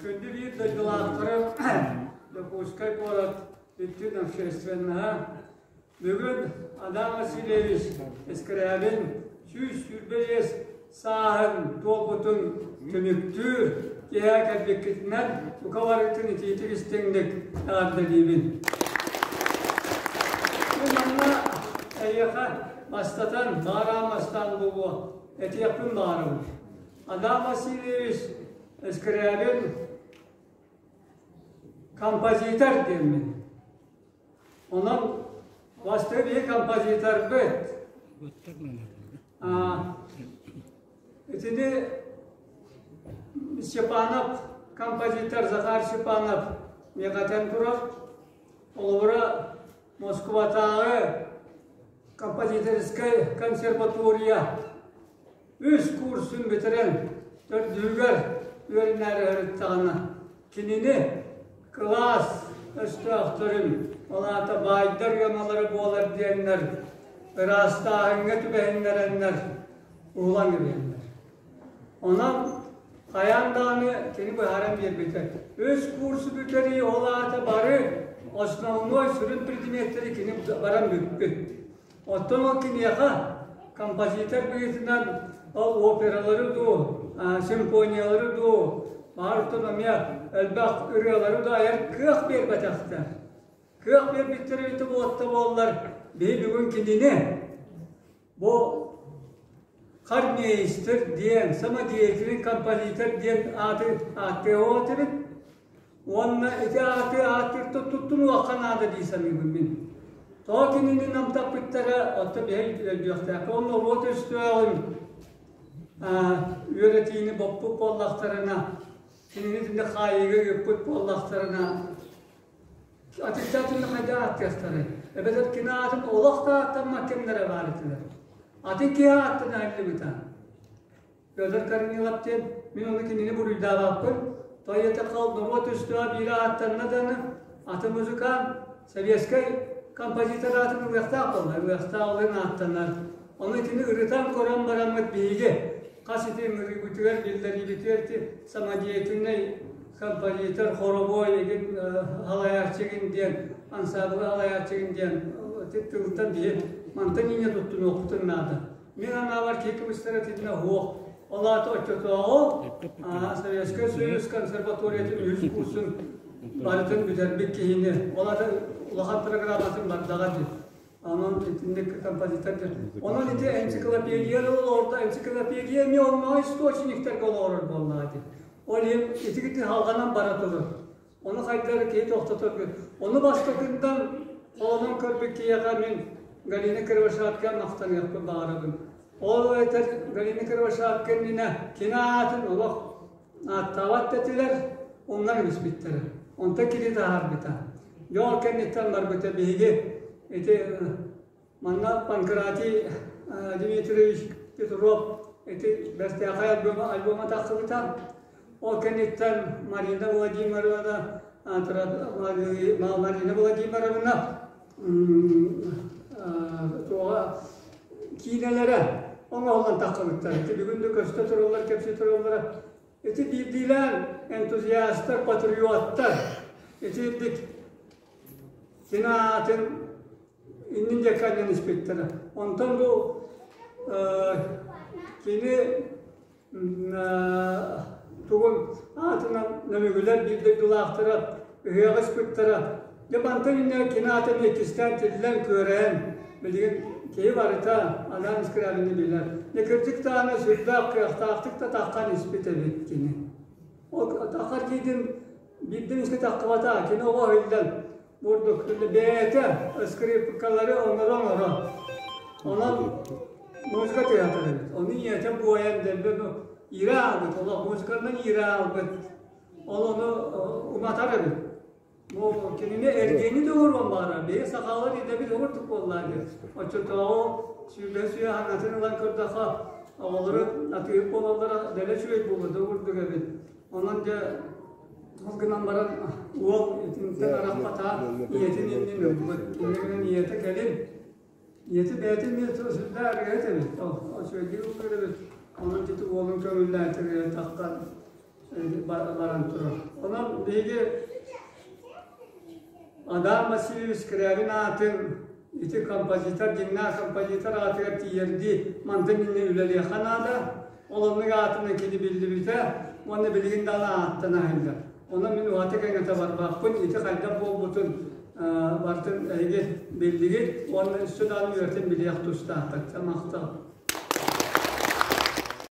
Күндү биир дойдулаахтарым, Дьокуускай куорат бүттүүн общественноһа, бүгүн Адам Васильевич Скрябин 125 сааһын туолбутун түмүктүүр киэһэ кэлбиккитинэн бука барытын итиитик истиҥник эҕэрдэлиибин. Мин манна эйиэхэ бастатан баараа мастаан буолуо этиэхпин баҕарабын. Адам Васильевич Скрябин композитор диэммин. Онон бастакы биһи композиторбыт. Итини Степанов, композитор Захар Степанов миэхэтэн турар. Холобура, Москватааҕы композиторскай консерватория Үс курсун бүтэрэн, төрдүһүгэр үөрэнээри сырыттаҕына, кинини кылаас өстөөхтөрүн, ол аата баайдар ыамалара буолар диэннэр, ыраастааһыҥҥа түбэһиннэрэннэр уһулан кэбиһэллэр. Онон хайаан даҕаны кини быһааран биэрбитэ. Үс курсу бүтэрии ол аата бары основной сүрүн предметтэри кини баран бүппүт. Оттон ол киниэхэ композитор быһыытынан ол опералары дуу, симфониялары дуу, баартан эмиэ элбэх ырыалары да айар кыах биэрбэтэхтэр. Кыах биэрбиттэр эбитэ буолта буоллар, биһи бүгүн кинини бу хормейстер диэн, самодеятельный композитор диэн ааты ааттыа этибит. Уонна ити ааты ааттыыртан туттунуохха наада дии саныыбын мин. Тоҕо кинини намтаппыттара, оттон биһиги өйдүөхтээхпит. Ол норуот өстөөҕүн үөрэтиини боппут буоллахтарына, кинини итинник хаайыыга ыыппыт буоллахтарына, атыттаатынна хайдах ааттыахтарай? Эбэтэр кини аатын олох да ааттаммат кэмнэрэ баар этилэр. Атын киһи ааттана иһиллибитэ. Петр Корнилов диэн мин ону кинини буруйдаабаппын. Тоҕо хал норуот өстөөҕө биирэ ааттанна даҕаны, атын музыкант, советскай композитор аатын ылыахтаах буолла, ылыахтаах олын ааттанар. Ону итини ырытан көрөн бараммыт биһиги хас ити ыҥырыыбытыгар, биллэриибитигэр ити самодеятельнай композитор, хоровой игин халайааччыгын диэн, ансаабылы халайааччыгын диэн тылтан биһи мантан иҥэ туттунуохпутун наада. Мин анаабар киһи кыбыстара итиннэ суох. Ол аата оччотооҕу Советскай Союз консерваториятын үһүс курсун барытын бүтэрбит киһини, ол аата улахан программатын бардаҕа дии. Онон итинник композитор диэн. Онон ити энциклопедия олордо, энциклопедия эмиэ онно источниктарга олорор буоллаҕа дии. Ол иһин итигити халҕанан бара турар. Ону хайдары киһи тохтотор. Ону бастакыттан холонон көрбүт киһиэхэ мин Галина Кривошапка махтаныахпын баҕарабын. Ол этэр Галина Кривошапка иннинэ кини аатын олох ааттаабат да этилэр, умнан кэбиспиттэрэ. Онтон кини таһаарбыта. Дьэ ол кэнниттэн барбыта биһиги ити Манна Панкратий Дмитриевич Петров ити бэртээхэй альбома, альбома тахсыбыта. Ол кэнниттэн Марина Владимировна Марина Владимировна туоҕа киинэлэрэ оҥоһуллан тахсыбыттар. Ити бүгүн да көстө тураллар, кэпсии тураллара. Ити биирдиилээн энтузиастар, патриоттар итирдик кини аатын иннин диэки анньан испиттэрэ. Онтон бу кини тугун аатынан Нөмүгүлэр биир дойдулаахтара ыһыаҕы ыспыттара. Дьэ мантан иннэ кини аатын иккистээн тиллэн күөрэйэн билигин киһи барыта анаан Скрябины билэр. Дьэ кырдьык даҕаны сүрдээх кыахтаахтык да таххан испит эбит кини. Ол таххар киитин биирдэ эмискэ таххыбата, кини оҕо иһиллэн Бурдук бэйэтэ скрипкалары оҥоро-оҥоро. Онон музыка тыйаатыр эбит. Ону ийэтэ буойан дэлби иирэ аалбыт, олох музыканан иирэ аалбыт. Ол ону уматар эбит. Бу кинини эргиэни да оҥоруон баара. Биһиги сахалар идэбит оҥордук буоллаа диэн. Оччотооҕу сүүрбэ сүйэ хаҥатын ылан көрдөххө, оҕолору атыыһыт буолаллара дэлэ үчүгэй буолуо да курдук эбит. Онон дьэ ол гынан баран уол итинтэн арахпатаа ийэтин иннин ылбыт. Инньэ гынан ийэтэ кэлин ийэтэ бэйэтин эмиэ сүрдээх арыгыһыт эбит. Ол үчүгэйдик ыллыыр эбит. Онон ити уолун көҥүллээтэр таххан. Баран турар. Онон биһиги Адам Васильевич Скрябин аатын ити композитор, дьиҥнээх композитор аатыгар тиийэрдии мантан инньэ үлэлиэххэ наада. Ол оннук аатынан кини биллибитэ уонна билигин даҕаны ааттана сылдьар. Онон мин уһата кэҥэтэ барбаппын, ити хайдах буолбутун барытын эһиги биллигит уонна өссө даҕаны үөрэтэн билиэх тустааххыт. Махтал.